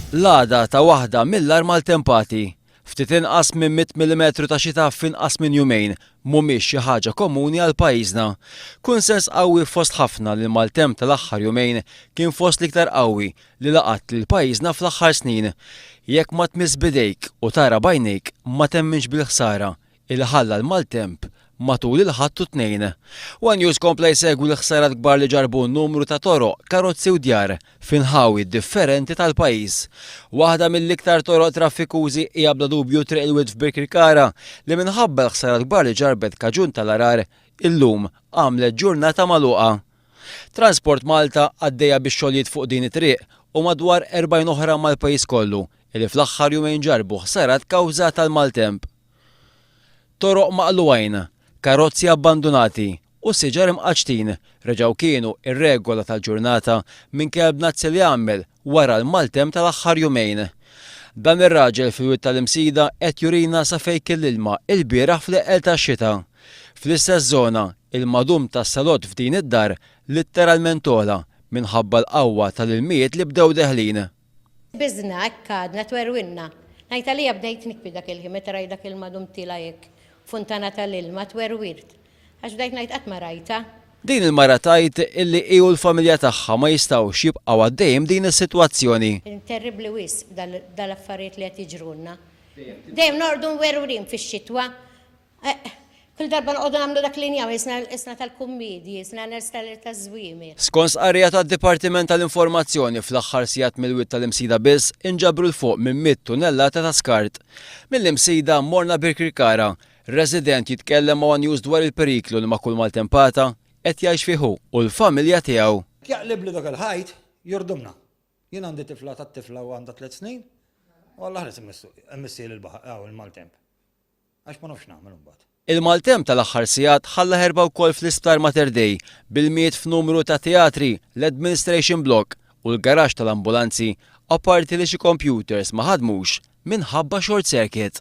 L-għada ta' waħda mill-agħar maltempati. Ftit inqas minn 100 millimetru ta' xita f'inqas minn jumejn mhumiex xi ħaġa komuni għal pajjiżna. Kunsens qawwi fost ħafna li l-maltemp tal-aħħar jumejn kien fost l-iktar qawwi li laqat lil pajjiżna fl-aħħar snin. Jekk ma tmiss b'idejk u tara b'għajnejk ma temminx bil-ħsara li ħalla l-maltemp matul il-Ħadd u t-Tnejn. One News kompla jsegwi l-ħsarat kbar li ġarrbu numru ta' toroq, karozzi u djar f'inħawi differenti tal-pajjiż. Waħda mill-iktar toroq traffikużi hija bla dubju Triq il-Wied f'Birkirkara li minħabba l-ħsarat kbar li ġarrbet kaġun tal-għarar illum għamlet ġurnata magħluqa. Transport Malta għaddejja bix-xogħlijiet fuq din it-triq u madwar 40 oħra mal-pajjiż kollu li fl-aħħar jumejn ġarrbu ħsarat kawża tal-maltemp. Toroq maqlugħin, karozzi abbandunati u siġar imqaċċtin reġgħu kienu r-regola tal-ġurnata minkejja l-bnazzi li għamel wara l-maltemp tal-aħħar jumejn. Dan ir-raġel fil-Wied tal-Imsida qed jurina sa fejn kien l-ilma ilbieraħ fl-eqqel tax-xita. Fl-istess żona, il-madum tas-salott f'din id-dar litteralment għola minħabba l-qawwa tal-ilmijiet li bdew deħlin. Biżna, hekk għadna, twerwinna. Ngħid għalija bdejt nibki dak il-ħin meta rajt dak il-madum tiela' hekk, funtana tal-ilma, twerwirt. Għax bdejt ngħid qatt ma rajtha. Din il-mara tgħid illi hi u l-familja tagħha ma jistgħux jibqgħu għaddejjin b'din is-sitwazzjoni. Terribbli wisq dal-affarijiet li qed jiġrulna. Dejjem norqdu mwerwrin fix-xitwa. Kull darba noqogħdu nagħmlu dak l-injam qisna tal-kummiedji, qisna nies taż-żwiemel. Skont stqarrija tad-Dipartiment tal-Informazzjoni, fl-aħħar sigħat mill-Wied tal-Imsida biss inġabru 'l fuq minn 100 tunnellata ta' skart. Mill-Imsida morna Birkirkara. Resident jitkellem ma' one News dwar il-periklu li ma' kull maltempata qed jgħix fih hu u l-familja tiegħu. Jaqlibli dak il-ħajt, jordumna. Jien għandi tifla tat-tifla u għandha tliet snin, u Alla ħares immissieli l-baħar, il-maltemp. Għax ma nafx nagħmel imbagħad. Il-maltemp tal-aħħar sigħat ħalla ħerba wkoll fl-Isptar Mater Dei, bil-miet f'numru ta' teatri, l-administration block u l-garaxx tal-ambulanzi, apparti li xi computers ma ħadmux minħabba short circuit.